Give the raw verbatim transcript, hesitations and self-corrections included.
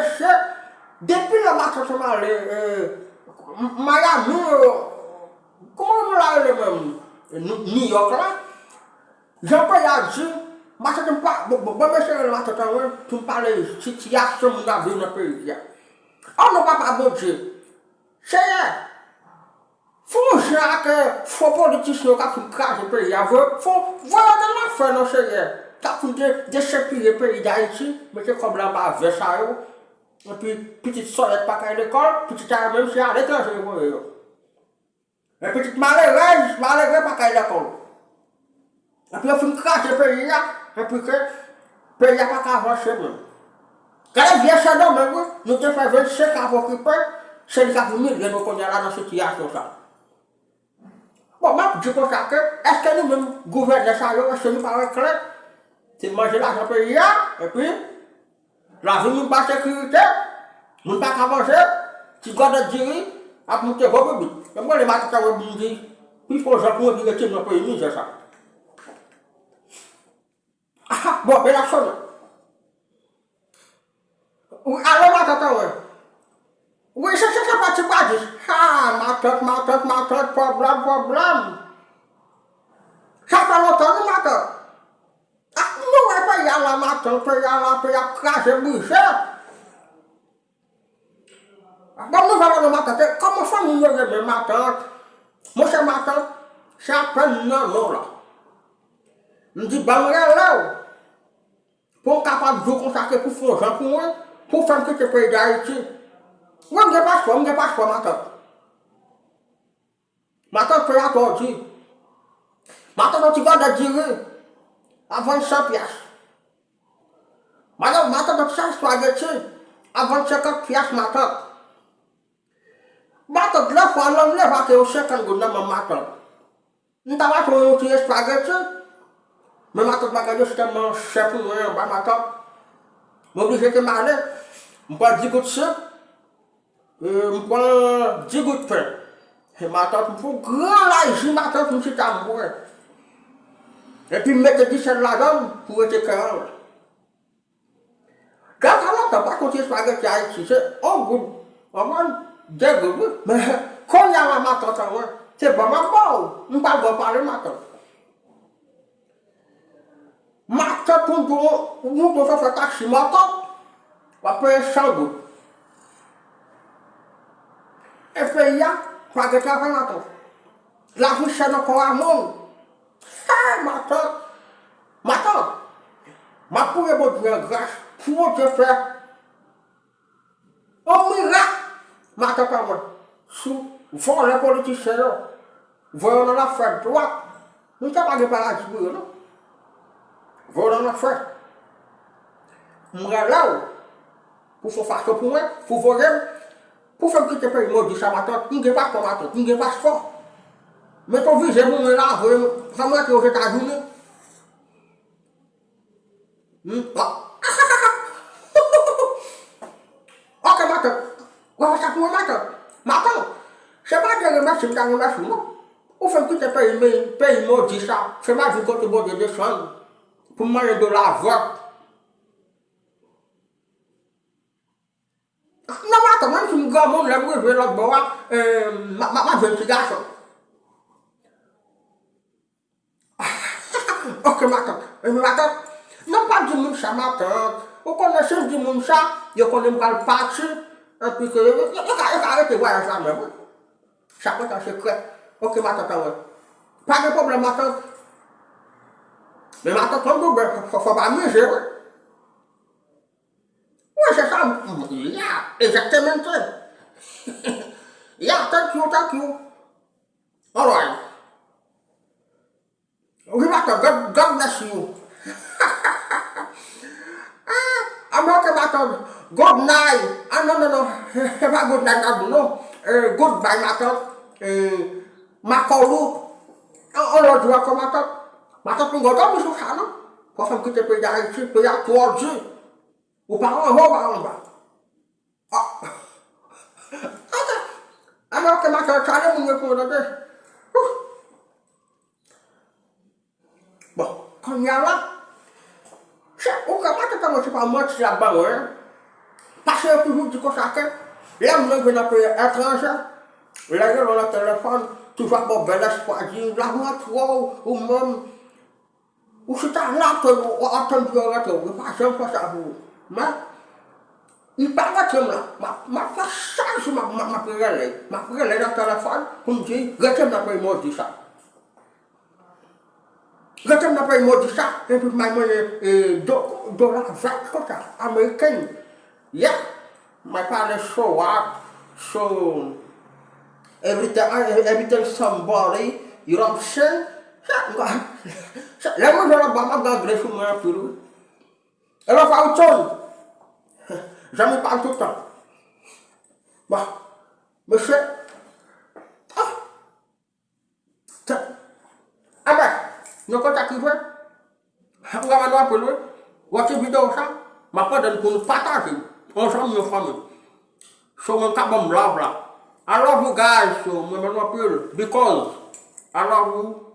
mesye, depi lè matant an ale, eh, M-, Miami, eh, kòman nou la rele menm? New York la. Jan peyi a di, matant an pa, bon, bon, bon, mesye rele matant an, wi, pou m pale sitiyasyon moun ap viv nan peyi a. O non, papa Bondye. Seyè, fè yon jan ak, eh, fo politisyen yo k ap fin kraze peyi a. Voye, fò, voye yo nan lanfè non, Seyè. K ap fin de-, dechepire peyi Dayiti, mete kòb la anba vè sa yo. Epi pitit sòlèt pa kay lekòl, pitit sa yo menm se aletranje yo voye yo. Men pitit malerèz, malere pa kay lekòl. Epi yo fin kraze peyi a, epi ke peyi a pa ka avanse menm. Gade vye Sendomeng wi, nou te fè vennsenk an pou okipe, se li k ap imilye nou kounye a la nan sitiyasyon sa. Bon, m ap di konsa ke, èske nou menm gouvènè sa yo, èske nou pa wè klè? Se manje lajan peyi a, epi lavi moun pa sekirite, moun pa ka manje, ti gòdèt diri ap moute vo bibit. Mwen, mwen, le maten sa, wè moun di, pi fò jan pou mwen vin rete nan peyi mizè sa. Ah, bon, bèl ap sonnen. Wi, alo, matant an, wi. Wi, se, se, se pa ti badis. Ha, matant, matant, matant, pwoblèm, pwoblèm. Sa fè lontan, wi, matant. Ah, nou wè peyi a la, matant, peyi a la, peyi a kraze, brize. Bon nouvèl la non matant, kòman fanmi yo renmen matant? Monchè matant, se apèn nan non la. M di ban m rele w pou m kapab di w konsa ke pou fè yon jan pou mwen, pou fè m kite peyi Dayiti. Wi, m gen paspò, m gen paspò matant. Matant, peyi a twò di. Matant, yon ti gòdèt diri ap vann san pyas. Matant, matant, yon ti sach espageti ap vann senkant pyas, matant. Matant, lè fwa la, m leve ak yon senkant goud nan men m, matant. M ta achte yon ti espageti, men matant, bagay yo tèlman chè pou mwen anba, matant. M oblije ke m ale, m pran dis goud sik, e, m pran dis goud pen. E matant, m fè yon gran lay ji, matant, m chita m bwè. Epi m mete disèl ladan l pou rete kè an. Gad sa lontan, pa konte espageti Ayiti, se yon goud, w konprann? De goud, wi. Men, kounye a la, matant an, wi, se ban m ap ba w. M pral ba w pale, matant. Matant, pou m di w, ou monte yon chofè taksi, matant, w ap peye san goud. E peyi a, pa gen travay, matant. Lavi chè nan kò a moun. Hey, matant! Matant! M ap priye Bondye an gras pou Bondye fè yon mirak, matant pa mwen, sou vòlè politisyen yo. Voye yo nan lanfè dwat. Nou ta pa gen paradi pou yo, non. Voye yo nan lanfè. M rele w pou fè fason pou mwen, pou voye m, pou fè m kite peyi modi sa, matant. M gen paspò, matant, m gen paspò. Mete yon vize pou mwen la, voye m, fè m rantre Ozetazini. Hmm, ah. Ok, matant. Ou wè sa pou mwen, matant. Matant, se pa de remèsi m ta remèsi w, non. Ou fè m kite peyi, peyi modi sa. Fè m al vin kote Bondye desann pou m manje dola vòt. Non, matant, menm si m granmoun, lè m rive lòt bò a, eh, m a, m a, m a jwenn ti gason. Ok, matant. Eh, matant, non, pa di moun sa, matant. Ou konnen, si m di moun sa, yo konnen m pral pati, epi ke yo, yo, yo ka, yo ka arete vwayaj la menm, wi. Sa kontan sekrè. Ok, matant, anwè. Pa gen pwoblèm, matant. Men matant, fò m di w byen, fò, fò, fò pa mize, wi. Wi, se sa, m, m, yeah, exactamente. Yeah, thank you, thank you. Alright. Wi, matant, God, God bless you. Ah, ah, men ok, matant, good night. Ah, non, non, non, se pa good night, non, non. Eh, goodbye, matant. Eh, makoulou. On, on lòt jou ankò, matant. Matant, m gon dòmi sou sa, non. Fò fè m kite peyi Dayiti, peyi a twò di. Ou pa anwo, ou pa anba. Ah. Ata. Anben, ok, matant, tchale moun yo pou yo tande. Ouh. Bon, kounye a la, se, ou ka pa tande mwen, se pa manti l ap ba mwen, en. Paske yo toujou di konsa ke lè moun nan vin nan peyi etranje, lè yo rele w nan telefòn, toujou ap ba w bèl espwa, di lavi an twò, ou menm, ou chita la, w ap tann pou yo rantre w. Yo pa janm fè sa pou ou. Men, li pa rantre m la. M ap, m ap fè chak jou, m ap, m ap, m ap rele. M ap rele nan telefòn pou m di, rete m nan peyi modi sa. Rete m nan peyi modi sa, epi m al manyen, e, do, dola vèt konsa, ameriken. Yeah, my father show up, so every time, every time somebody, you know what I'm saying? Lè mwen jwenn anba, m ap gade sou mwen anpil, wi. E lè w fè ou tchon, zanmi pa m tout tan. Bon, mesye, ah, Tè. Enben, nou kontak li vre. Ou ka ban nou apèl, wi. W ap suiv videyo sa. M ap mande n pou nou pataje l. Yon zanmi, yon fanmi. So, mwen ka ban m love la. I love you guys. So, mwen ban nou apèl. Because I love you.